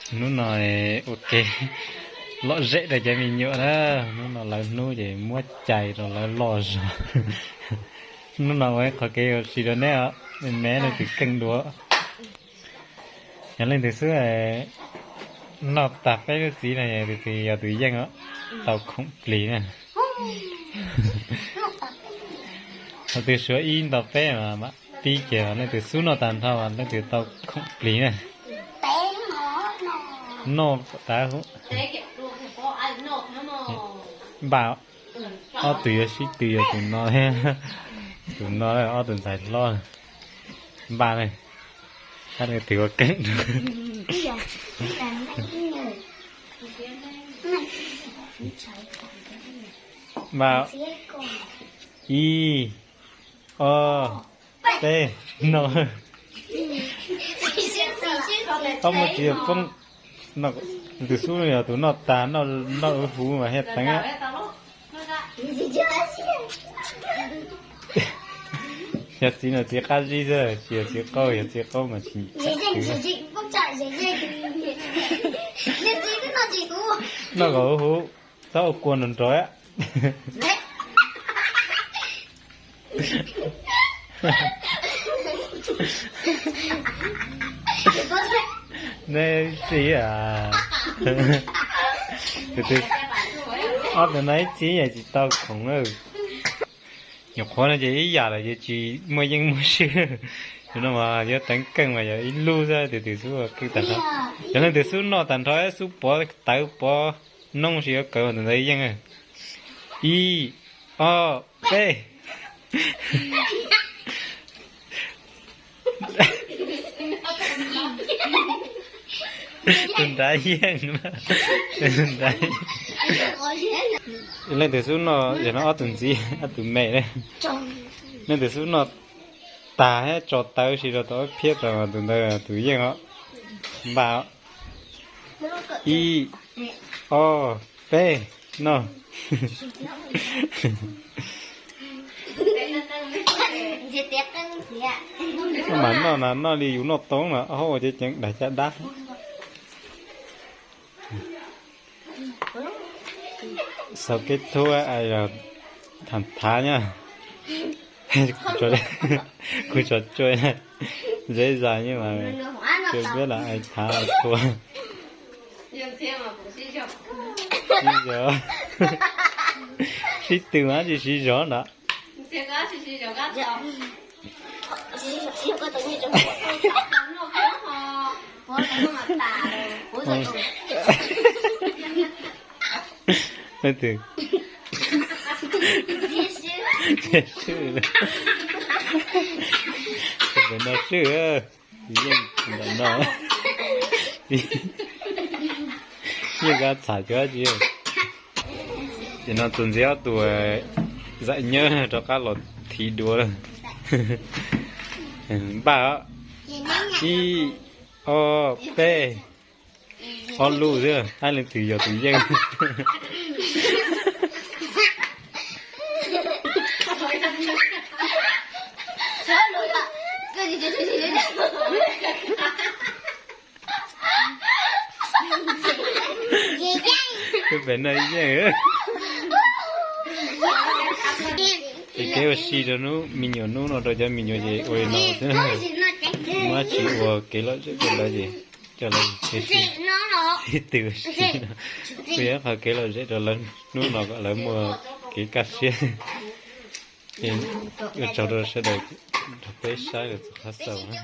Hnub no ua ke lom zem rau cov me nyuam na. Hnub no lawv hnub ces muab cais rau lawv loj zog. Hnub no ua ib qho kev ua si rau neb os, me me leej twg keej dua. Yog leej twg xub noj tag peb lub txiv no tus twg yog tus yeej os, tau khoom plig na. Ho twg suav ib nto peb mas mam pib kiag, leej twg xub noj tag nrho mas leej twg tau khoom plig na. Noj tas hu npaj. Ob tug yuav sib tw yog tus no, tus no ob tug ntxhais hlob. Npaj ne, leej twg ua keej. Npaj, ib, ob, peb, no. Ob muaj txiv poob. Tus xub yog tus noj tag, noj huv mas thiaj teev. Yog txiv no txiv qab zib xwb, tsis yog txiv qaub, yog txiv qaub mas tsis noj kom huv huv, txhob ua kua nrov nrov. Neb txiv a, ob tug no ib txiv yam tsis tau khoom na. Nyuam qhuav no ces ib yam lawm ces tsis muaj yeej muaj swb. Tus no mas yuav teev keej mas yog ib lub xwb, tus twg xub keej tag nrho. Yog leej twg xub noj tag nrho xub pov tawv pov noob tsis yuav kawg tus ntawd yeej. Ib, ob, peb. Tus nrad yeej. Leej twg xub noj, yog no ob tug ntxiv ob tug me ne. Leej twg xub noj tag thiab tso tawv si rau tau phiab rau tus ntawd tus yeej os. Npaj, ib, ob, peb, noj. Mas noj na, noj li yus noj toob na, hauv ua ceev ceev dag caj dab. Sau kết thúc, ai là thẳng thắn nhá. Kuv trò chơi này dễ dàng nhưng mà chưa biết là ai thắng ai thua. Sib zov. Sib tw mas tsis sib zov ntag. Leej twg? Swb. Tus no swb. Yeej ntawm no. Yeej kab txham cuab tsi. Ces no txuas ntxiv ob tug zam nyab rov qab los thiv dua lawm. Npaj, ib, ob, peb. Ob lub xwb, hais leej twg yog tus yeej. Peb pem no yeej. Ces kev ua si rau hnub me nyuam hnub no rau cov me nyuam ces ua li no xwb. Muab tsis ua kev lom zem rau lawv ces coj lawv ua si. Ib tug ua si no, ua ib qho kev lom zem rau lawv hnub no kom lawv muaj kev kaj siab. Ces ua tsaug rau sawv daws nrog peb saib los txog qhov xaus na.